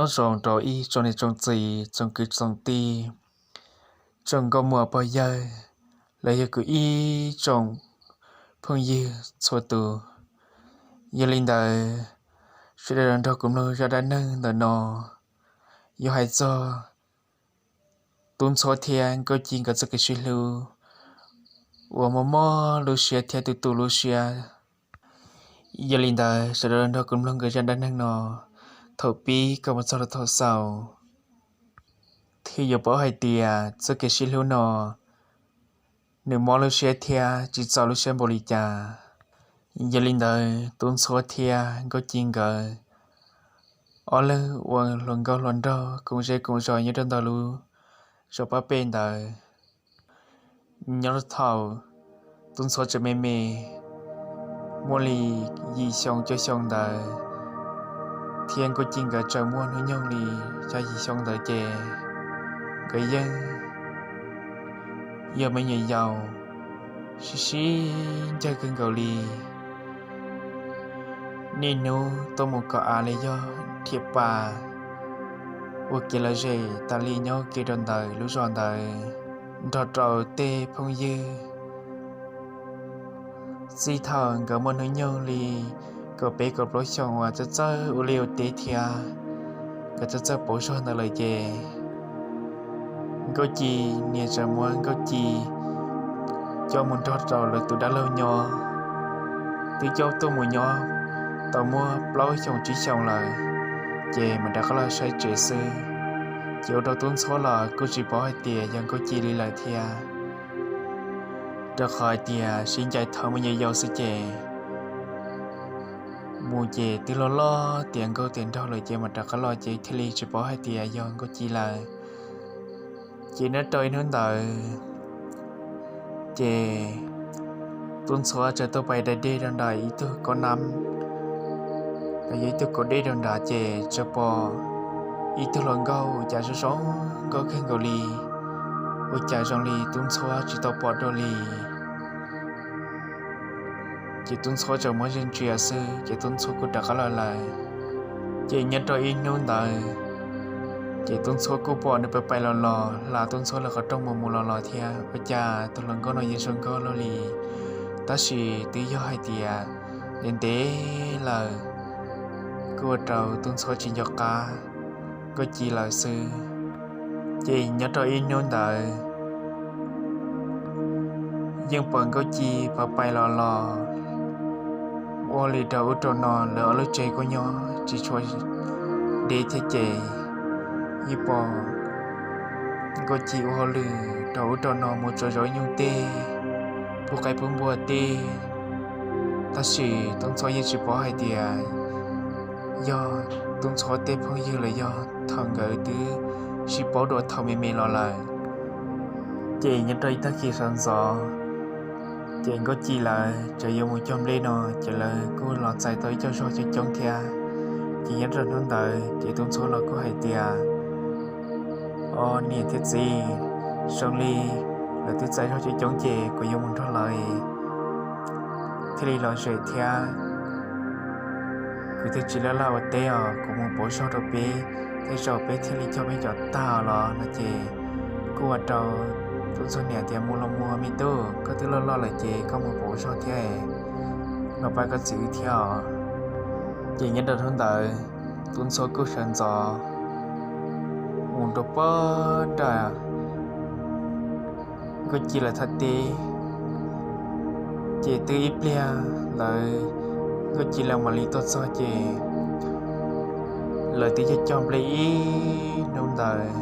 Nyob zoo rau ib tsoom niam tsoom txiv, tsoom kwv tsoom tij, tsoom nkauj muam pog yawg, los yog kuv ib tsoom phooj ywg txhua tus. Yog li ntawd, sawv daws los nrog kuv mloog zaj dab neeg ntawm no, yuav hais txog Tub Ntxhuab thiab Nkauj Ci nkawd txoj kev sib hlub uas mob mob lub siab thiab tu tu lub siab. Yog li ntawd, sawv daws los nrog kuv mloog nkawd zaj dab neeg no thaum pib kom mus txog rau thaum xaus, thiaj yuav paub hais tias txoj kev sib hlub no nws mob lub siab thiab tsis txaus lub siab npaum li cas. Yog li ntawd, Tub Ntxhuab thiab Nkauj Ci nkawd ob leeg ua hluas nkauj hluas nraug koom zej koom zos nyob rau ntawm lub zos Pab Pej ntawd. Nyob rau thaum Tub Ntxhuab tseem me me, muaj li yim xyoo cuaj xyoo ntawd, thiab Nkauj Ci nkawd tseem muaj hnub nyoog li xya yim xyoo ntawd ces nkawd yeej yog me nyuam yaus sib sib ncawg kawg nkaus li. Niaj hnub tuaj mus kom av li yog rhiam pas ua kev lom zem tas li nyob kiag rau ntawm lub zos ntawd nrog rau tej phooj ywg. Txij thaum nkawd muaj hnub nyoog li kaum peb kaum plaub xyoos uas txawj txawj ua liaj ua teb thiab nkawd txawj txawj pauv zog ntawd lawm ces Nkauj Ci niam tseem muab Nkauj Ci coj mus nrog rau lawv tus dab laug nyob. Twb coj tuaj mus nyob tau muaj plaub xyoos tsib xyoos lawm, ces mam rov qab los saib tsev xwb. Ces ua rau Tub Ntxhuab los kuj tsis paub hais tias yog Nkauj Ci li lawm thiab, rau qhov hais tias sib ncaim thaum me nyuam yaus xwb ces mus ces twb loj loj tiav nkauj tiav nraug lawm ces mam rov qab los ces thiaj li tsis paub hais tias yog Nkauj Ci lawm. Ces nyob rau ib hnub ntawd, ces Tub Ntxhuab txawm tuaj pais da dej rau nram ib tug kaum nam, yog ib tug kaum dej rau nrad ces txawm pom ib tug hluas nkauj ua cas zoo zoo nkauj kawg nkaus li, ua cas zoo li Tub Ntxhuab tsis tau pom dua li. Ces Tub Ntxhuab txawm muab ntsia ntsia xwb ces Tub Ntxhuab kuj rov qab los lawm. Ces nyob rau ib hnub ntawd, ces Tub Ntxhuab kuj pom nws pais pais los los hla Tub Ntxhuab lawv qhov rooj mus mus los los thiab, ua cas tus hluas nkauj no yeej zoo nkauj luaj li. Tab sis twb yog hais tias ntev ntev lawm, kuj ua rau Tub Ntxhuab tsis nco qab Nkauj Ci lawm xwb. Ces nyob rau ib hnub ntawd, yeej pom Nkauj Ci pais pais los los ua li rau ub rau no, lawv ob lub tsev kuj nyob tsis tshua deb thiab ces yeej pom Nkauj Ci ua hauj lwm rau ub rau no mus tsuav zov nyuj teb, pub qaib pub npua teb. Tab sis Tub Ntxhuab yeej tsis paub hais tias yog Tub Ntxhuab tej phooj ywg los yog thaum nkawd twb sib paub dua thaum me me los lawm. Ces nyob rau ib tag kis sawv ntxov, ces Nkauj Ci lawv txawm yuav mus cog nplej no, ces lawv kuj los txais tau ib co zog coob coob thiab. Ces nyob rau hnub ntawd ces Tub Ntxhuab los kuj hais tias, O niam thiab txiv, zoo li lawv twb txais zog coob coob ces kuv yuav mus nrog lawv thiaj li lom zem thiab. Kuv thiaj tsis laj laj ua teb os, kuv mus pauv zog rau peb, tej zaum peb thiaj li cog peb cov tag los no ces kuj ua rau Tub Ntxhuab niam tias, Mus los mus me tub, koj twb loj loj lawm ces koj mus pauv zog thiab, los pab koj txiv wb thiab os. Ces nyob rau hnub ntawd, Tub Ntxhuab kuj sawv ntxov mus rau pem nram Nkauj Ci lawv thaj teb. Ces twb ib pliag ntawd Nkauj Ci lawv mam li tuaj txog ces lawv twb cog cog nplej ib hnub ntawd.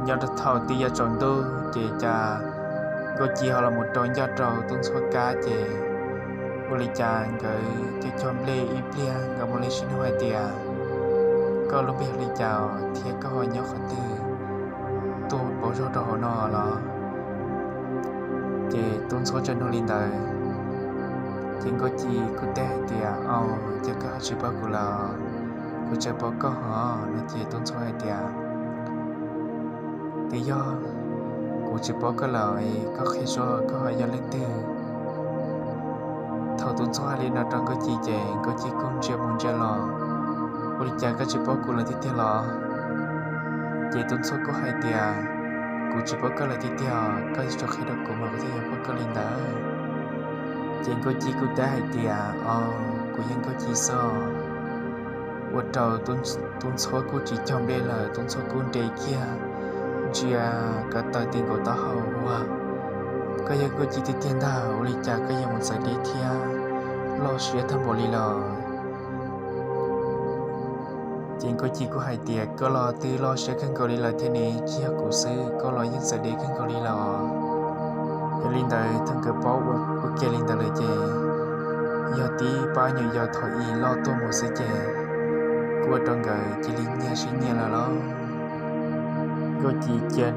Nyob rau thaum twb yuav tsaus ntuj ces cas Nkauj Ci ho los mus rau ncaj rau Tub Ntxhuab kab ces ua li cas nkawd cog cog nplej ib pliag nkawd mam li sib nug hais tias, Koj lub npe hu li cas thiab koj ho nyob qhov twg, tuaj pauv zog rau hauv no los? Ces Tub Ntxhuab txawm nug li ntawd, ces Nkauj Ci kuj teb hais tias, Au, ces koj ho tsis paub kuv lawm, kuv tseem paub koj hos no. Ces Tub Ntxhuab hais tias, Twb yog kuv tsis paub koj lawm, koj qhia tso koj ho yog leej twg? Thaum Tub Ntxhuab hais li no rau Nkauj Ci ces Nkauj Ci kuj ntsia mus ntsia los, Ua li cas koj tsis paub kuv lawm tiag tiag los? Ces Tub Ntxhuab kuj hais tias, kuv tsis paub koj lawm tiag tiag, koj yuav tsum qhia rau kuv mas kuv thiaj yuav paub koj li ntawd. Ces Nkauj Ci kuj teb hais tias, o, kuv yog Nkauj Ci xwb. Ua rau Tub Ntxhuab kuj tsis cog nplej lawm, Tub Ntxhuab kuj nres kiag ntsia ko taw ti nkaus taub hau ua, koj yog Nkauj Ci tiag tiag ntag, ua li cas koj yuav mus txawv deb thiab loj siab tag npaum li los? Ces Nkauj Ci kuj hais tias, koj los twb loj siab kawg nkaus li lawm thiab ne, tsis yog kuv xwb, koj los yeej txawv deb kawg nkaus li lawm. Yog li ntawd thaum nkawd paub ua ke li ntawd lawm ces yog tib pab nyuam yaus thaum ub loj tuaj mus xwb ces kuj ua rau nkawd cia li nyias sib nyias lawm los. Nkauj Ci cia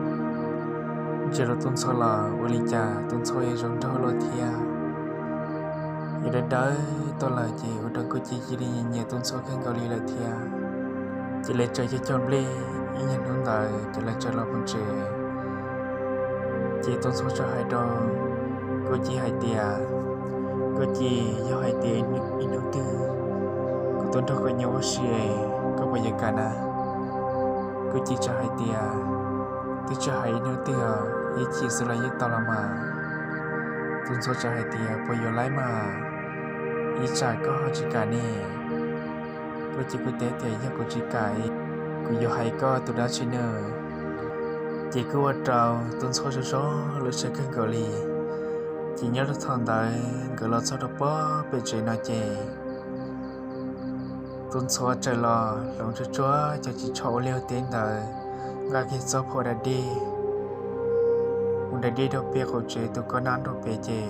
ntsia rau Tub Ntxhuab los ua li cas Tub Ntxhuab yuav zoo nraug luaj thiab, yuav dawb dawb tuaj lawm ces ua rau Nkauj Ci cia li nyiam Tub Ntxhuab kawg nkaus li lawm thiab. Ces lawv txawm cog cog nplej ib nyuag hnub ntawd ces lawv txawm los mus tsev. Ces Tub Ntxhuab txawm hais rau Nkauj Ci hais tias, Nkauj Ci, yog hais tias ib hnub twg kuv tuaj nrog koj nyob ua si, koj puas yuav kam na? Nkauj Ci txawm hais tias, twb tsis hais ib hnub twg, ib chim xwb los yeej tau los mas. Tub Ntxhuab txawm hais tias, puas yuav laib mas, ib tsam koj ho tsis kam ne? Nkauj Ci kuj teb tias, yog kuv tsis kam, kuv yuav hais koj tus dab tsi ne? Ces kuj ua rau Tub Ntxhuab zoo zoo lub siab kawg nkaus li. Ces nyob rau thaum ntawd nkawd los txog rau puag pem tsev no ces Tub Ntxhuab txawm los hloov tsuag tsuag cov ris tsho ua liaj ua teb ntawd, nqa kiag txoj phom da dej mus da dej rau pem qaum tsev tus kaus nab rau pem ces,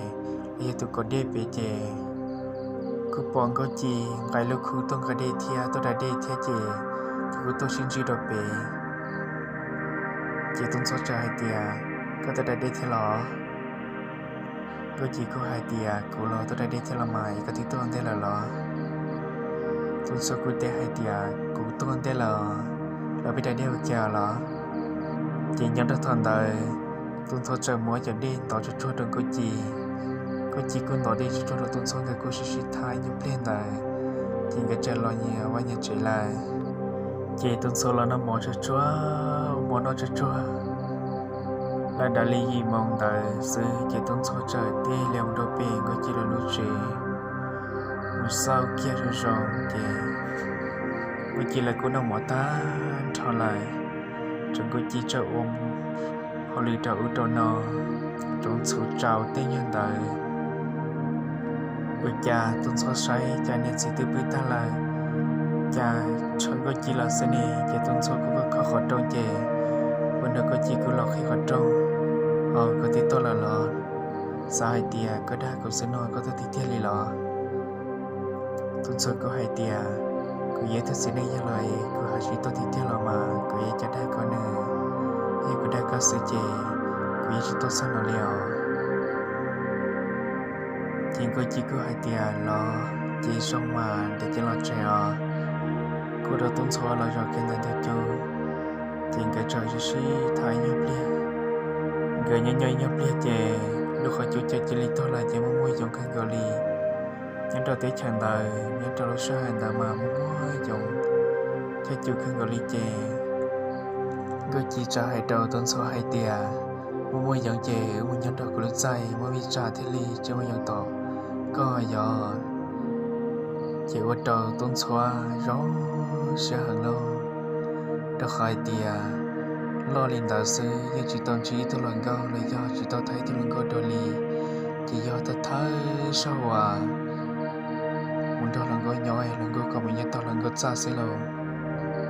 los yog tus kaus dej pem ces kuj pom Nkauj Ci nqa lub khub tuaj nqa dej thiab tuaj da dej thiab ces kuj tuaj sib ntsib rau pem. Ces Tub Ntxhuab txawm hais tias, koj tuaj da dej thiab los? Nkauj Ci kuj hais tias, kuv los tuaj da dej thiab los mas, es koj twb tuaj ntej lawm los? Tub Ntxhuab kuj teb hais tias, kuv tuaj ntej lawm, los peb da dej ua ke los? Ces nyob rau thaum ntawd Tub Ntxhuab txawm muab cov dej ntov tsuag tsuag rau Nkauj Ci. Nkauj Ci kuj ntov dej tsuag tsuag rau Tub Ntxhuab, nkawd kuj sib sib tham ib nyuag pliag ntawd ces nkawd txawm los nyias vaj nyias tsev lawm. Ces Tub Ntxhuab los noj mov tsuag tsuag, ua mov noj tsuag tsuag, lawm dav li yim moos ntawd xwb ces Tub Ntxhuab txawm tig hlo mus rau pem Nkauj Ci lawv lub tsev, mus xauj kiag zoo zoo ces Nkauj Ci lawv kuj noj mov tag nrho lawm, ces Nkauj Ci txawm ua hauj lwm rau ub rau no, tsoov txhuv tsaus tej nyuag ntawd. Ua cas Tub Ntxhuab saib cas niam txiv twb pw tag lawm, cas tshuav Nkauj Ci lawm xwb ne. Ces Tub Ntxhuab kuj kho qhov rooj ces ua rau Nkauj Ci kuj los qhib qhov rooj, o, koj twb tuaj lawm los? Xav hais tias koj dag kuv xwb no koj tuaj tiag tiag li los? Tub Ntxhuab kuj hais tias, kuv yog ib tug txiv neej yawg los kuv hais tsis tuaj tiag tiag los mas kuv yuav cas dag koj ne, yog kuv dag koj xwb ces kuv yeej tsis tuaj txog no li os. Ces Nkauj Ci kuj hais tias, los ces zoo mas, ntev ces los tsev os. Kuj rau Tub Ntxhuab los zaum kiag ntawm ntug cub, ces nkawd txawm sib sib tham ib nyuag pliag. Nkawd nyob nyob ib nyuag pliag ces lub qhov cub caws cia li tuag lawm ces muaj muaj yoov kawg nkaus li. Nyob rau teb chaws ntawd, nyob rau lub sij hawm ntawd mas muaj muaj yoov caws cub kawg nkaus li ces Nkauj Ci txawm hais rau Tub Ntxhuab hais tias, muaj muaj yoov ces wb mus nyob rau kuv lub txaj, muaj vij tsam thiaj li tsis muaj yoov tom koj yog. Ces ua rau Tub Ntxhuab zoo siab heev lauj, rau qhov hais tias loj li ntawd xwb yeej tsis tau ntsib ib tug hluas nkauj los yog tsis tau tham ib tug hluas nkauj dua li, ces yog thawj thawj zaug uas mus nrog hluas nkauj nyob, hluas nkauj kom mus nyob tau hluas nkauj txaj xwb lauj.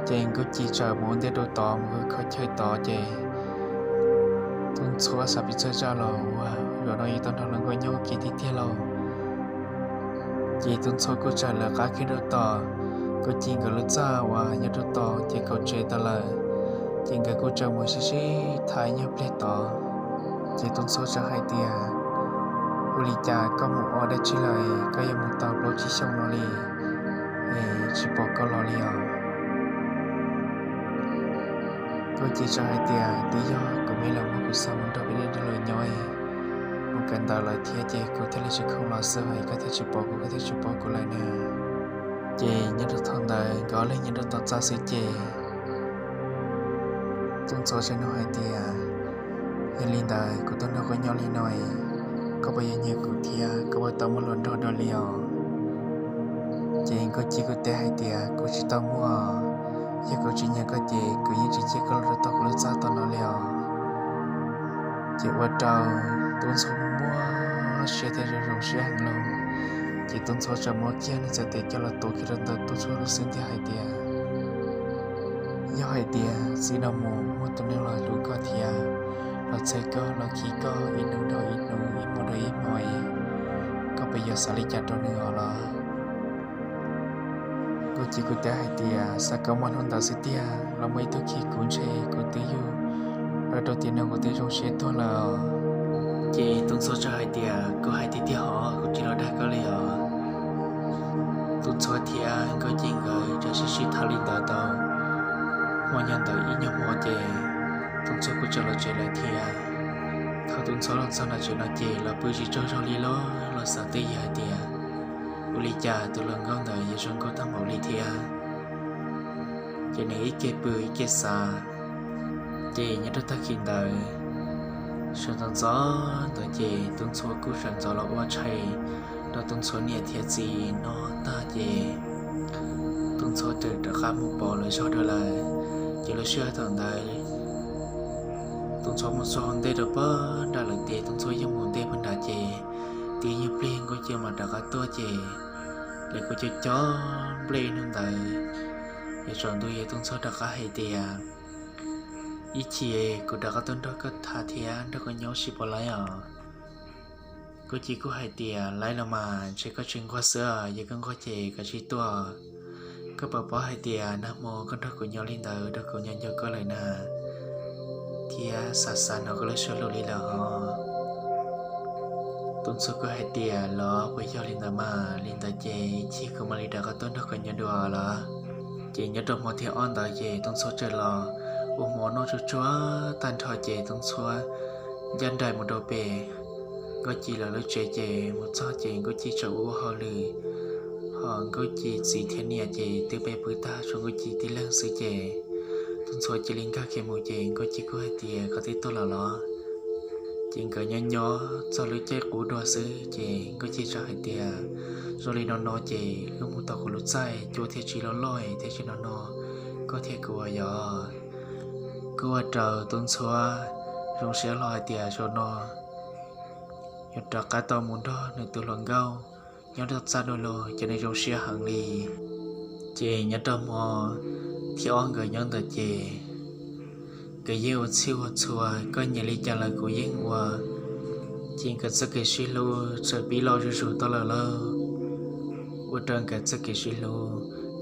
Ces Nkauj Ci txawm mus ua ntej rau tod mus kho chaw tod ces Tub Ntxhuab xav pib txhawj zaj los ua, zaum no yuav tau nrog hluas nkauj nyob ua ke tiag tiag lauj. Ces Tub Ntxhuab kuj txawm lawv qab kiag rau tom Nkauj Ci nkawd lub txaj uas nyob rau tom ces kaum tsev tod lawm. Ces nkawd kuj txawm mus sib sib tham ib nyuag pliag tod. Ces Tub Ntxhuab txawm hais tias, ua li cas koj mus ua dab tsi lawm, koj yuav mus tau plaub tsib xyoos no li es tsis pom koj los li os? Nkauj Ci txawm hais tias, twb yog kuv me los muab kuv xa mus nrog peb dej dej los nyob, mus kawm ntawv lawm thiab ces kuv thiaj li tsis khoom los xwb es koj thiaj tsis pom kuv, koj thiaj tsis pom kuv lawm na. Ces nyob rau thaum ntawd nkawd ob leeg nyob rau tom txaj xwb ces Tub Ntxhuav txawm nug hais tias, yog li ntawd kuv tuaj nrog koj nyob li no, koj puas yuav nyiam kuv thiab koj puas tau muaj hluas nraug dua li os? Ces Nkauj Ci kuj teb hais tias, kuv tsis tau muaj, yog kuv tsis nyiam koj ces kuv yeej tsis cia koj los rau tom kuv lub txaj tom no li os. Ces ua rau Tub Ntxhuav muaj siab thiab zoo zoo siab heev lauj. Ces Tub Ntxhuav txawm muab kiag nws txhais tes coj los tuav kiag rau ntawm Tub Ntxhuav lub xub ntiag hais tias, yog hais tias txij no mus muaj tus neeg los hlub koj thiab los txhawb koj los khi koj ib hnub dhau ib hnub ib hmo dhau ib hmo, koj puas yuav xav li cas rau nws os los? Nkauj Ci kuj teb hais tias, xav kom muaj hnub ntawd xwb tiag, los muaj ib tug khi kuv ntshe kuv twb yug los rau tiam no kuv twb zoo siab tuag lawm. Ces Tub Ntxhuav txawm hais tias, kuv hais tiag tiag hos, kuv tsis los dag koj li os. Tub Ntxhuav thiab Nkauj Ci nkawd txawm sib sib tham li ntawd tau hmo nyob ntawd ib nyuag hmo ces Tub Ntxhuav kuj txawm los tsev lawm thiab. Thaum Tub Ntxhuav los txog nram tsev no ces los pw tsis tsaug zog li los los xav twj ywm hais tias, ua li cas tus hluas nkauj ntawd yuav zoo nkauj tag npaum li thiab. Ces nws ib ke pw ib ke xav. Ces nyob rau tag kis ntawd, sawv ntxov ntxov ntawd ces Tub Ntxhuav kuj sawv ntxov los ua tshais rau Tub Ntxhuav niam thiab txiv noj tag ces Tub Ntxhuav txawm rov qab mus pom lawv zog dua lawm. Ces lub sij hawm thaum ntawd Tub Ntxhuav mus txog ntej rau pog nram lawv teb, Tub Ntxhuav yeej mus ntej pog nram ces twb ib nyuag pliag Nkauj Ci mam rov qab tuaj ces lawv kuj cog cov nplej ib hnub ntawd. Ces tsaus ntuj ces Tub Ntxhuav rov qab hais tias, ib chim kuv rov qab tuaj nrog koj tham thiab nrog koj nyob ua si puas laib os? Nkauj Ci kuj hais tias, laib los mas, ntshe koj tsis nquag xwb, yog koj nquag ces koj tsis tuaj. Koj puas paub hais tias nag hmo koj nrog kuv nyob li ntawd, nrog kuv nyob nco koj lawm na, thiab xav xav hnov koj lub suab lus li lawm hos? Tub Ntxhuav kuj hais tias, los puas yog li ntawd mas, li ntawd ces ib chim kuv mam li rov qab tuaj nrog koj nyob dua los. Ces nyob rau hmo thib ob ntawd ces Tub Ntxhuav txawm los ua hmo noj tsuag tsuag tag nrho ces Tub Ntxhuav ncaj nraim mus rau pem Nkauj Ci lawv lub tsev ces mus txog ces Nkauj Ci tseem ua ua hauj lwm, ho Nkauj Ci txiv thiab niam ces twb pw tag tshuav Nkauj Ci tib leeg xwb ces Tub Ntxhuav cia li nkag kiag mus ces Nkauj Ci kuj hais tias, koj twb tuaj los los? Ces nkawd nyob nyob txog lub caij qub dua xwb ces Nkauj Ci txawm hais tias, zoo li no no ces wb mus tom kuv lub txaj, cua thiaj tsis loj loj thiab tsis no no, koj thiab kuv yog. Kuj ua rau Tub Ntxhuav zoo siab hlo hais tias zaum no yuav rov qab tau mus nrog nws tus hluas nkauj nyob rau txaj dua lug ces nws zoo siab heev li. Ces nyob rau hmo thib ob nkawd nyob ntawd ces nkawd yeej ua txhij ua txhua, koj nyiam li cas los kuv yeej ua. Ces nkawd txoj kev sib hlub txawm pib loj zuj zus tuaj lawm lauj. Ua rau nkawd txoj kev sib hlub,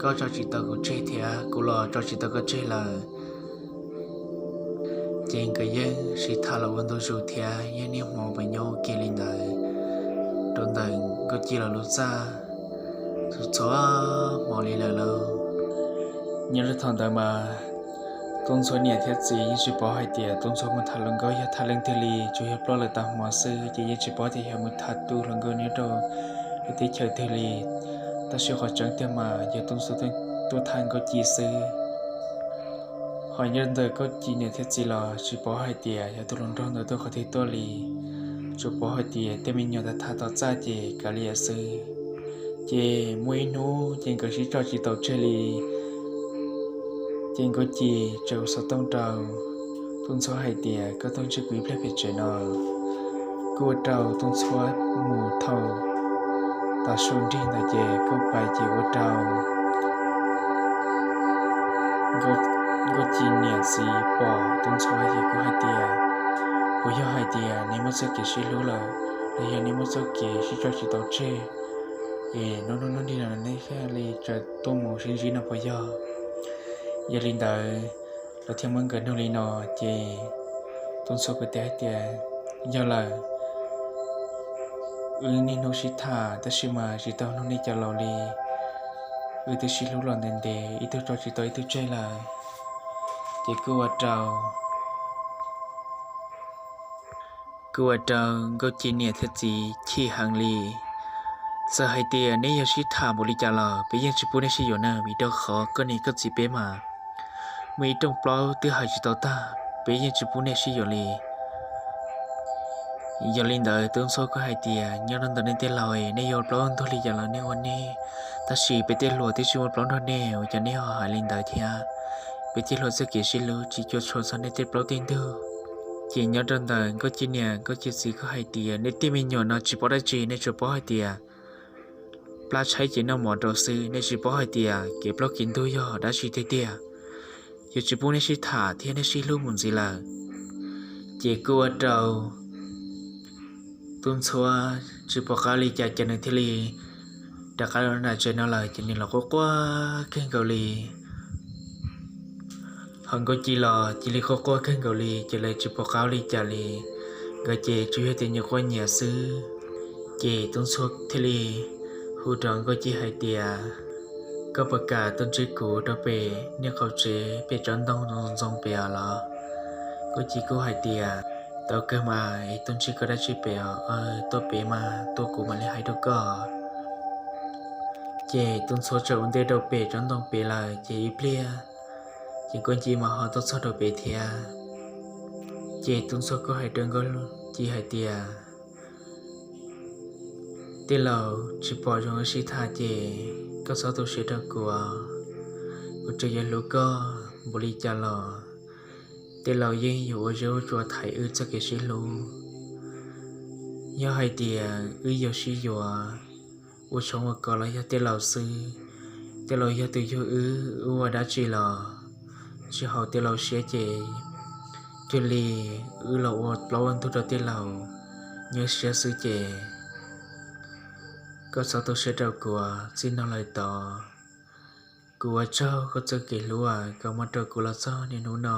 koj tso tsis tau kuv tseg thiab kuv los tso tsis tau koj tseg lawm. Ces nkawd yeej sib tham los ua ntu zus thiab yeej niaj hmo pes nyob ua ke li ntawd rau ntawm Nkauj Ci lawv lub txaj txhua hmo li lawm lauj. Nyob rau thaum ntawd mas Tub Ntxhuav niam thiab txiv yeej tsis paub hais tias Tub Ntxhuav mus tham hluas nkauj yog tham leej twg li, tsuas yog ploj lawm tag hmo xwb ces yeej tsis paub tias yog mus tham tus hluas nkauj nyob rau lub teb chaws twg li. Tab sis qhov tseeb tiag mas yog Tub Ntxhuav tuaj tham Nkauj Ci xwb. Ho nyob ntawm Nkauj Ci niam thiab txiv los tsis paub hais tias yog tus hluas nraug ntawd tuaj qhov twg tuaj li, tsuas paub hais tias tej me nyuam tham tham tom txaj ces kav liam xwb. Ces muaj ib hnub ces nkawd sib tso tsis tau tseg li. Ces Nkauj Ci txawm ua xov tooj rau Tub Ntxhuav hais tias, koj tuaj ntsib kuv ib pliag pem tsev no. Kuj ua rau Tub Ntxhuav mus thaum tav su nrig ntawd ces kuj pais ces ua rau Nkauj Ci niam txiv pom Tub Ntxhuav ces kuj hais tias, puas yog hais tias nej muaj txoj kev sib hlub lawm, los yog nej muaj txoj kev sib tso tsis tau tseg, es hnub hnub nrig no nej thiaj li txawm tuaj mus sib ntsib no puas yog? Yog li ntawd, lawv thiaj muab nkawd nug li no, ces Tub Ntxhuav kuj teb hais tias, yog lawm, wb niaj hnub sib tham tab sis mas tsis tau hnub nej cov laus li, wb twb sib hlub los ntev ntev ib tug tso tsis tau ib tug tseg lawm. Ces kuj ua rau kuj ua rau Nkauj Ci niam thiab txiv chim heev li. Txawm hais tias neb yog sib tham npaum li cas los peb yeej tsis pub nej sib yuav na, vim rau qhov koj niam koj txiv peb mas muaj ib rooj plaub twb hais tsis tau tag, peb yeej tsis pub nej sib yuav li. Yog li ntawd Tub Ntxhuab kuj hais tias, nyob rau ntawm nej tej laus, nej yuav plaub ntuag li cas los nej ua nej, tab sis peb tej hluas twb tsis muaj plaub nrog nej, ua cas nej ho hais li ntawd thiab? Peb tej hluas txoj kev sib hlub tsis cuam tshuam txog nej tej plaub tej ntug. Ces nyob rau ntawm Nkauj Ci niam Nkauj Ci txiv kuj hais tias, nej tej me nyuam no tsis paub dab tsi, nej tsuas paub hais tias plab tshaib ces noj mov rau xwb, nej tsis paub hais tias kev plaub kev ntug yog dab tsi tiag tiag. Yuav tsis pub nej sib tham thiab nej sib hlub mus ntxiv lawm. Ces kuj ua rau Tub Ntxhuab tsis pom qab li cas ces nws thiaj li rov qab los nram tsev no lawm, ces nws los quaj quaj kawg nkaus li. Ho Nkauj Ci los cia li quaj quaj kawg nkaus li, ces lawv tsis pom qab li cas li, nkawd ces tsuas yog tias nyias quaj nyias xwb. Ces Tub Ntxhuab thiaj li hu rau Nkauj Ci hais tias, koj puas kam tuaj ntsib kuv rau pem niag qaum tsev pem tsob ntoo ntxoov ntxoo pem os los? Nkauj Ci kuj hais tias, tau kawg mas, tuaj ntsib koj dab tsi pem os, tuaj pem mas tuaj kuv mam li hais rau koj. Ces Tub Ntxhuab txawm ua ntej rau pem tsob ntoo pem lawm, ces ib pliag ces Nkauj Ci mas ho tuaj txog rau pem thiab. Ces Tub Ntxhuab kuj hais rau Nkauj Ci hais tias, tej laus tsis pom zoo wb sib tham ces koj txhob tu siab rau kuv, kuv tseem yuav hlub koj npaum li cas los tej laus yeej yuav ua zeb ua tsua thaiv wb txoj kev sib hlub. Yog hais tias wb yuav sib yuav, ua tshoob ua kos los yog tej laus xwb, tej laus yog tus yug wb, wb ua dab tsi los tsis haum tej laus siab ces cuag li wb los ua plaub ua ntug rau tej laus nyuaj siab xwb ces koj txhob tu siab rau kuv. Txij no lawm tod kuv ua tsaug koj txoj kev hlub uas koj muab rau kuv los txog niaj hnub no.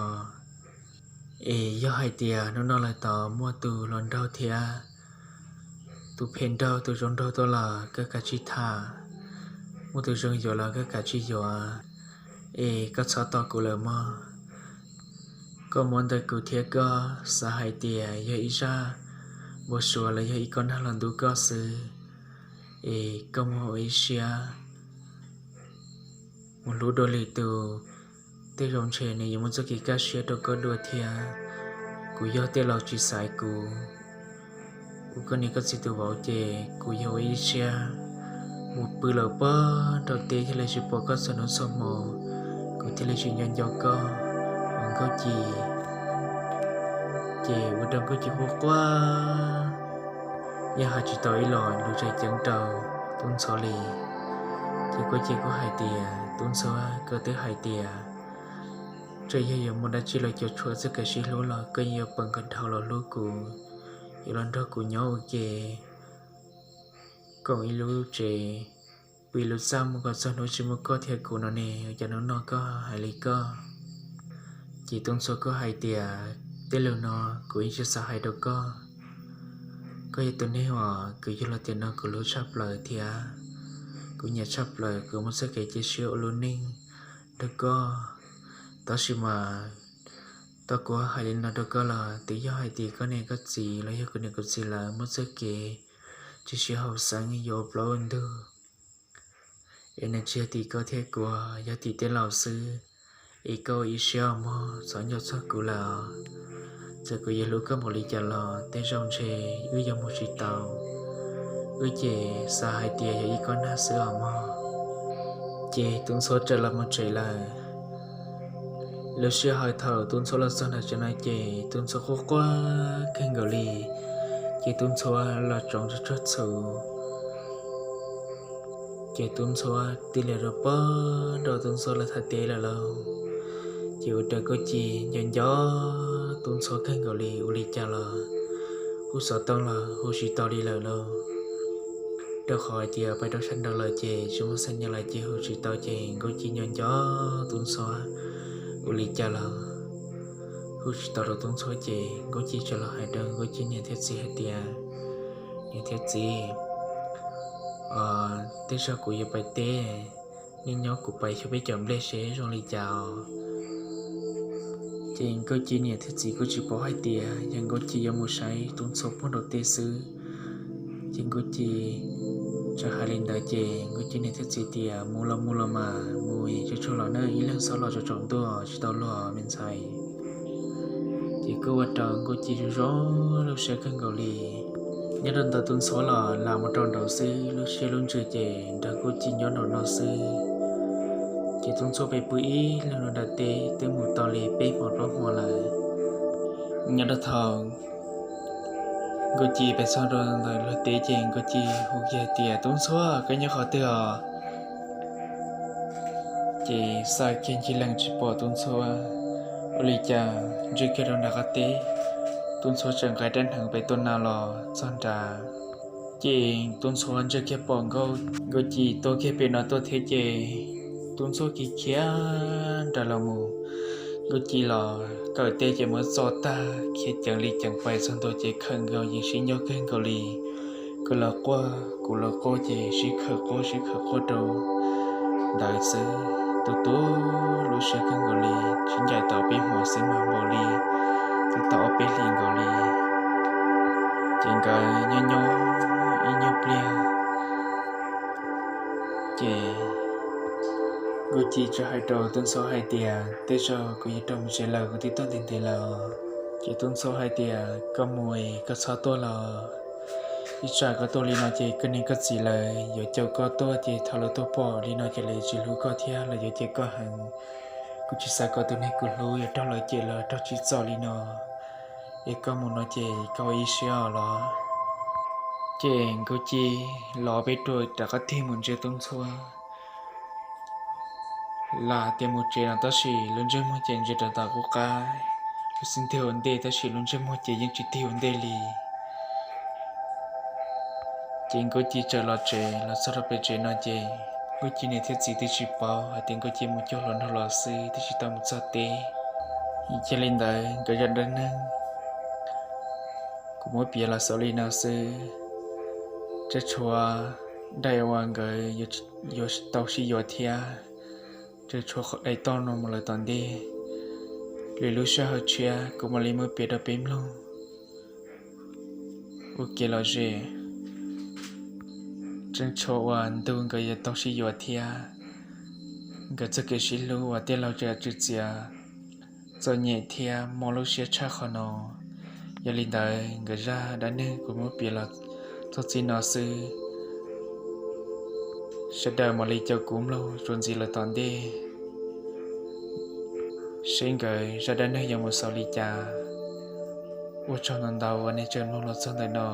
Es yog hais tias hnub no lawm tod muaj tus hluas nraug thiab tus phem nraug tus zoo nraug tuaj los koj kav tsij tham, muaj tus zoo yuav los koj kav tsij yuav, es koj txhob tos kuv lawm mog. Koj muab ntawm kuv thiab koj xav hais tias yog ib zaj npau suav los yog ib kob nag los ntub koj xwb, es koj muab ua ib siab mus hlub dua lwm tus, tej zaum ntshe nws yuav muaj txoj kev kaj siab rau koj dua thiab. Kuv yog tej laus tsis xaiv kuv, kuv koj niam koj txiv tus vauv ces kuv yog ua ib siab mus pw lawm puag nram teb thiaj li tsis pom koj txhua hnub txhua hmo, kuv thiaj li tsis nco nco koj. Nkauj Ci ces ua rau Nkauj Ci quaj quaj, yeej hais tsis tau ib los lus tseem ceeb rau Tub Ntxhuab li. Ces Nkauj Ci kuj hais tias, Tub Ntxhuab, koj twb hais tias txawm yog yuav muaj dab tsi los cuam tshuam txoj kev sib hlub los koj yeej yuav pab nkawd dhau los hlub kuv, yuav los nrog kuv nyob ua ke koom ib lub tsev, pw ib lub txaj mus kom txog hnub tsis muaj koj thiab kuv no ne, ua cas hnub no koj hais li koj? Ces Tub Ntxhuab kuj hais tias, tej lus no kuv yeej tsis xav hais rau koj. Koj yog tus neeg uas kuv yug los tiam no kuv hlub tshaj plaws thiab kuv nyiam tshaj plaws, kuv muaj txoj kev cia siab ua lub neej nrog koj. Tab sis mas tau kuv hais li no rau koj los twb yog hais tias koj niam koj txiv los yog kuv niam kuv txiv lawv muaj txoj kev tsis sib haum xeeb yuav ua plaub ua ntug, es nws tsis yog tim koj thiab kuv, yog tim tej laus xwb. Es koj ua ib siab mog, txhob nco txog kuv lawm. Txawm kuv yuav hlub koj npaum li cas los tej zaum ntshe wb yuav mus tsis tau, wb ces xav hais tias yog ib kob nag xwb os mog. Ces Tub Ntxhuab raws los mus tsev lawm. Lub sij hawm thaum Tub Ntxhuab los txog nram tsev no ces Tub Ntxhuab quaj quaj kawg nkaus li, ces Tub Ntxhuab los tsoov tsuag tsuag txhuv. Ces Tub Ntxhuab tig lias rau pog nrog Tub Ntxhuab lawv tham teb lawm lauj. Ces ua rau Nkauj Ci nco nco Tub Ntxhuab kawg nkaus li, ua li cas los hu xov tooj los hu tsis tau li lawm lauj. Rau qhov hais tias pais rau sab nraud lawm ces tsis muaj xab nyas lawm ces hu tsis tau ces Nkauj Ci nco nco Tub Ntxhuab, ua li cas los hu tsis tau rau Tub Ntxhuab ces Nkauj Ci txawm los hais rau Nkauj Ci niam thiab txiv hais tias, niam thiab txiv, tej zaum kuv yuav pais teb, nej nyob kuv pais xyuas peb cov nplej seb zoo li cas os. Ces Nkauj Ci niam thiab txiv kuj tsis paub hais tias yog Nkauj Ci yuav mus saib Tub Ntxhuab puag nraum teb xwb. Ces Nkauj Ci txawm hais li ntawd ces Nkauj Ci niam thiab txiv tias, Mus los mus los mas mus, tsuag tsuag los nawb, ib leeg txhob los tsaus ntuj tsis tau luag me ntxhais. Ces kuj ua rau Nkauj Ci zoo zoo lub siab kawg nkaus li. Nyob rau ntawm Tub Ntxhuav los lam mus rau nraud xwb, lub siab lub ntsws ces nrog Nkauj Ci nyob nraum no xwb. Ces Tub Ntxhuav pem pw ib leeg rau nram teb twb mus tau li peb hmo plaub hmo lawm. Nyob rau thaum Nkauj Ci pem txog rau ntawm luag teb ces Nkauj Ci hu kiag tias, Tub Ntxhuav, koj nyob qhov twg os? Ces xav kiag ncig leej tsis pom Tub Ntxhuav. Ua li cas ntsia kiag rau nram qab teb, Tub Ntxhuav tseem nqa rab hneev pem tuaj na los txog nrad. Ces Tub Ntxhuav ntsia kiag pom Nkauj Ci tuaj kiag pem no tuaj thiab ces Tub Ntxhuav khiav khiav nraim los mus. Nkauj Ci los kawm teb ces muab txo tag, khiav ceev li ceev pais txog ntua ces khawm nkaus yeej sib nco kawg nkaus li. Koj los quaj kuv los quaj ces sib khawm quaj sib khawm quaj rau ntawd xwb. Tu tu lub siab kawg nkaus li, sib ncaim tau peb hmo xwb mas npaum li twb tau ob peb hlis nkaus li. Ces nkawd nyob nyob ib nyuag pliag ces Nkauj Ci txawm hais rau Tub Ntxhuav hais tias, Tej zaum kuv yuav rau mus tsev lawm, kuv twb tuaj ntev ntev lawm. Ces Tub Ntxhuav hais tias, Koj mus es koj txhob tuaj los, ib tsam koj tuaj li no ces koj niam koj txiv lawv yuav caum koj tuaj ces thaum lawv tuaj pom li no ces lawv yuav tsis hlub koj thiab lawv yuav cem koj heev. Kuv tsis xav kom tus neeg kuv hlub yuav raug lawv cem los raug tsim txom li no. Es koj mus no ces koj ua ib siab os los. Ces Nkauj Ci los peb rau rov qab tig mus ntsia Tub Ntxhuav. Lam tias mus tsev no tab sis lub ntsej muag ces ntsia rau tom qub qab, lub xub ntiag ua ntej tab sis lub ntsej muag ces yeej tsis tig ua ntej li. Ces Nkauj Ci txawm los tsev, los txog rau pem tsev no ces Nkauj Ci niam thiab txiv twb tsis paub hais tias Nkauj Ci mus cuag hluas nraug los xwb twb tsis tau mus txog teb. Cia li ntawd nkawd zaj dab neeg kuv muab piav los xaus li no xwb. Tseem tshuav daim uas nkawd yuav tau sib yuav thiab, tseem tshuav daim toj no mus lawm tom ntej. Lwm lub sij hawm tshiab kuv mam li muab piav rau peb mloog ua kev lom zem. Tseem tshuav uas ntu nkawd yuav tau sib yuav thiab, nkawd txoj kev sib hlub uas tij laug tseem txwv txiav txom nyem thiab mob lub siab tshaj qhov no. Yog li ntawd nkawd zaj dab neeg kuv muab piav los txog txij no xwb. Sawv daws mam li caum kuv mloog txuas ntxiv lawm tom ntej seb nkawd zaj dab neeg yuav mus xaus li cas. Ua tsaug ntau ntau uas nej tseem mloog los txog ntawm no.